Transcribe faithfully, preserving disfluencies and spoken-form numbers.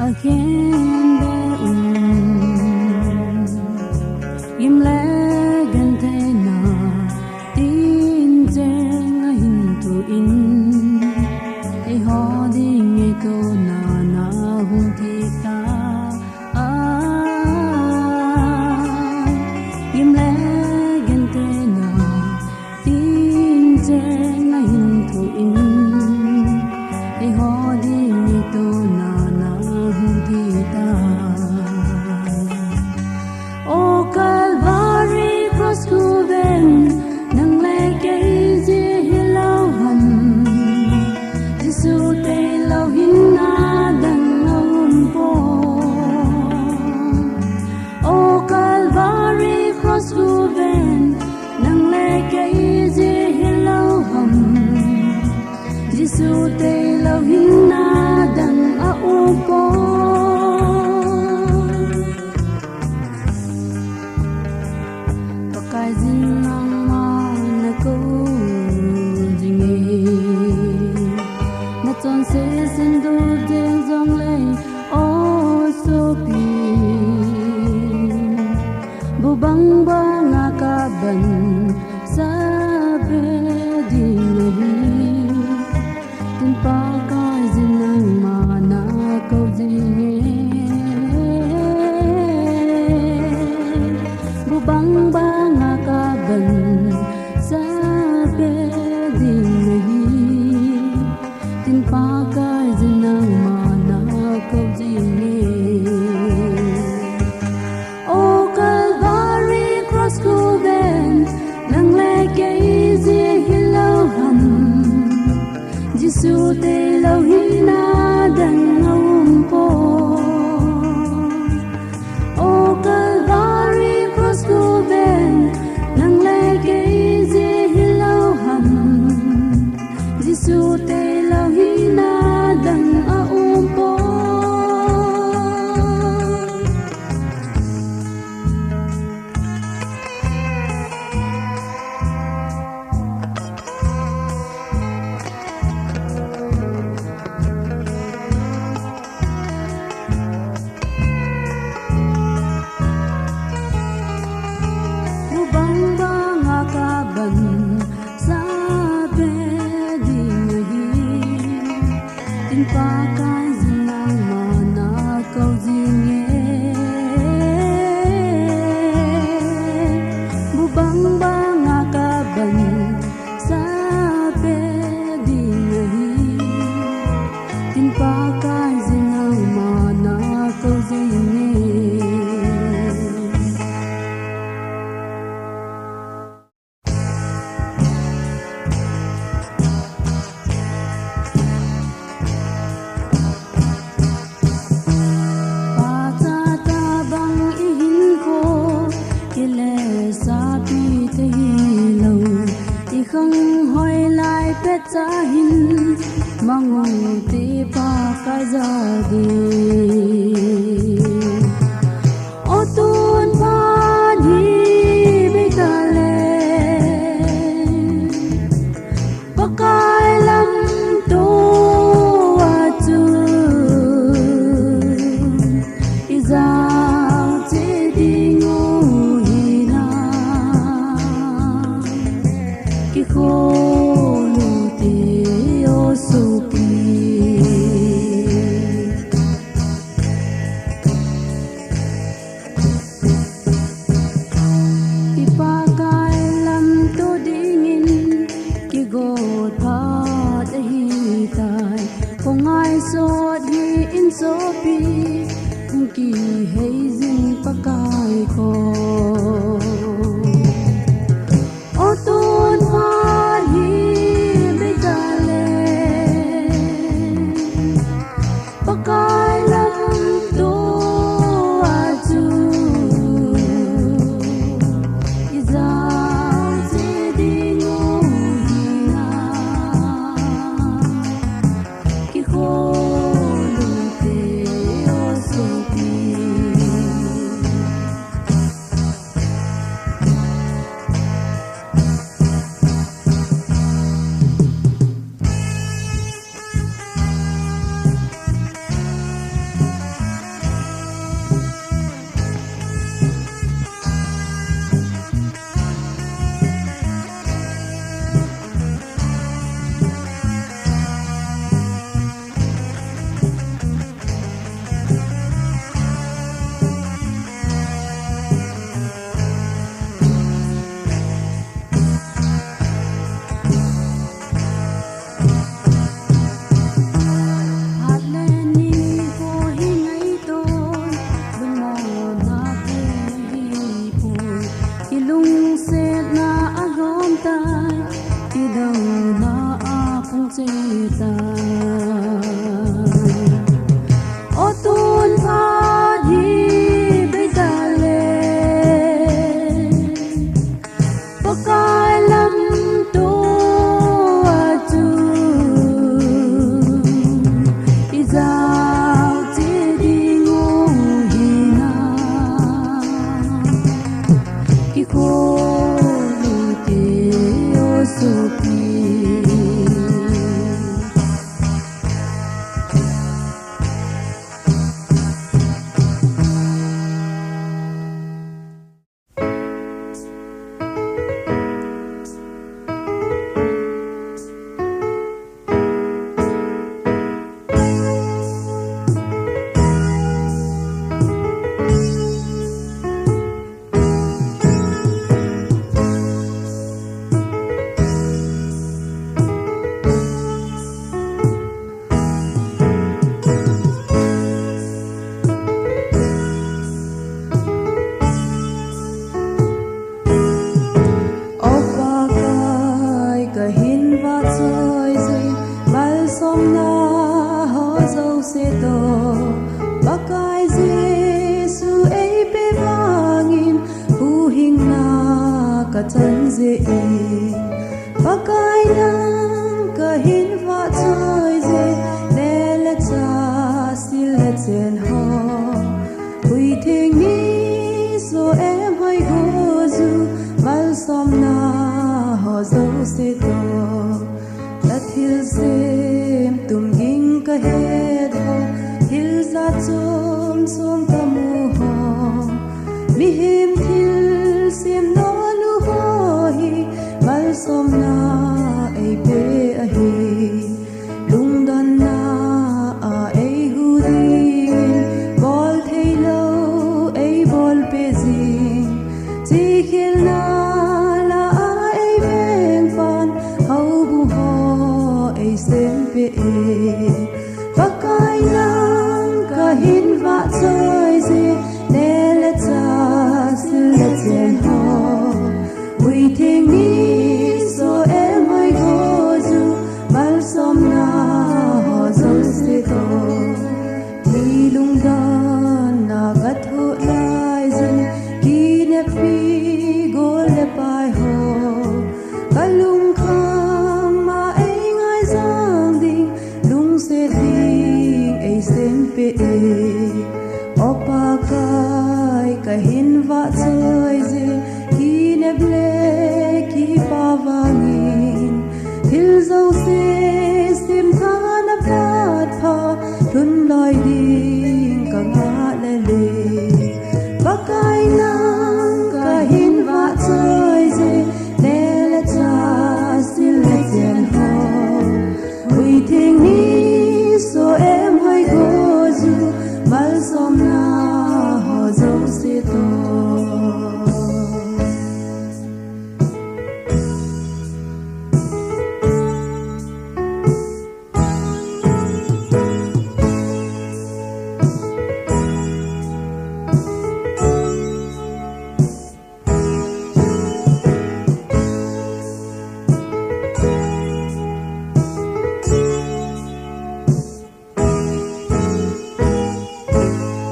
Akhen be un, gim le gentheina, tin cheng ahin tu in, eiho ding ngaito na na hung thei ta. Ah, gim le gentheina, tin cheng ahin tu in, eiho ding ngaito na na hung thei ta. O Calvary Cross khu ven, nang le kei jeh hilou ham, Jesu tailou hinna dang aum poi. O Calvary Cross khu ven, nang le kei jeh hilou ham, Jesu tailou hinna dang aum poi. Pakaiyin nangma nakou jing e, nachonse sendur jeng jongle, o sopi, bu bang banga kaban sa be ding ahi. Tin Pakaiyin nangma nakou jing e, bu bang banga kaban sa be ding ahi. Tin Pakaiyin nangma nakou jing e. O Calvary Cross khu ven, nang le kei jeh hilou ham, Jesu tailou hinna dang aum poi. O Calvary Cross khu ven, nang le kei jeh hilou ham, Jesu tailou hinna dang aum poi. Bu bang banga kaban sa be ding ahi. Tin Pakaiyin nangma nakou jing e, bu bang banga kaban sa be ding ahi. Tin Pakaiyin nangma nakou jing e. Pachat a bang ihinkho, kile sapi thei hilou, ikhang hoilai pet cha hin, mang u hite Pakai ja ding. O tun phat hi bei tale, Pakai lamto a chu ijat che ding u hinam, kikhol u hite o sopi. I Pakai lamto dingin kigot phat ahitai. Kho ngaisot hih in sopi, hung kihei jing Pakai koma. O tun phat hi bei tale, Pakai lamto a chu ijat che ding u hinam, kikhol u hite o sopi. na a pung che ta. O tun phat hi bei ta le, Pakai lam to a chu i jao che ding u hi na. Kikhol u te o sopi. O Pakai, kahin vahchoi jin, malsomna ho jouse toh. Pakai Jesu eipe vangin, huhhingna kachan jeh in. Pakai nang kahin vahchoi jin, neh le chah, sil le chen ho. Huitheng ni soh em hoi go ju, malsomna ho jouse toh. Na thilsem tum ging kahet ho, thil jat chom chom kamu ho. Mihem thilsem nolu ho hi, malsomna eipe ahi. Lungdonna a eihu dingin, bol theilou eibolpeh jing. Chihkhelna lah a eiveng pan, houbung ho eisempeh e. Pakai nang kahin vahchoi jin, neh le chah, sil le chen ho. Huitheng ni soh em hoi go ju, malsomna ho jouse toh. Thi lungdonna kathoh lai jin, kineppi gol le pai ho. Kalungkham a eingaijang ding, lungset ding eisempeh e. O Pakai kahin vahchoi jin, kinep le kipah vangin, thil jouse